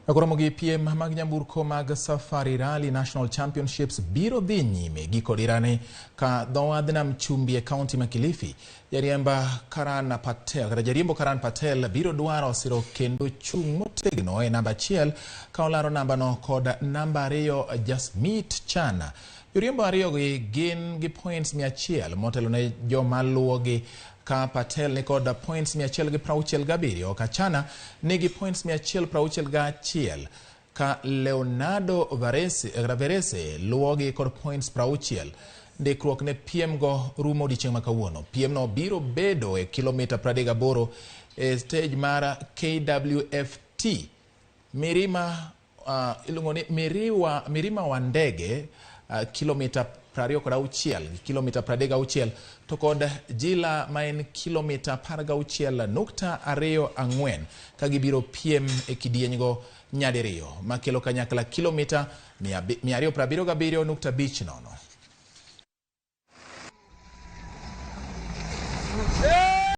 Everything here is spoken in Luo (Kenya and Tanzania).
Koromo gi piem mag nyamburko mag Safari Rally National Championships biro dhi nyime giko dirani ka dho wadh nam chumbi e kaunti ma Kilifi. Jariemba Karan Patel kata jariembo Karan Patel biro dwaro siro kendo chung' motegno e namba achiel ka olaro nambano kod namba ariyo Jasmeet Chana. Joriembo ariyogi gin gi points 100 motelo ne joma luwogi ka Patel ni kod points 167 ka Chana nigi points 161 ka Leonardo Varese, Verese luwogi kod points 60. Ndikruok ne piem go rumo odiechieng' ma kawuono. Piemno biro bedo e kilomita 38 e stage mar KWFT Mirima iluongo ni Miriwa, Mirima wa ndege kilomita 26 gi kilomita 36 to kod Jila ma en kilomita 16.24 ka gibiro piem e kidienygo nyadiriyo makelo kanyakla kilomita 277.50.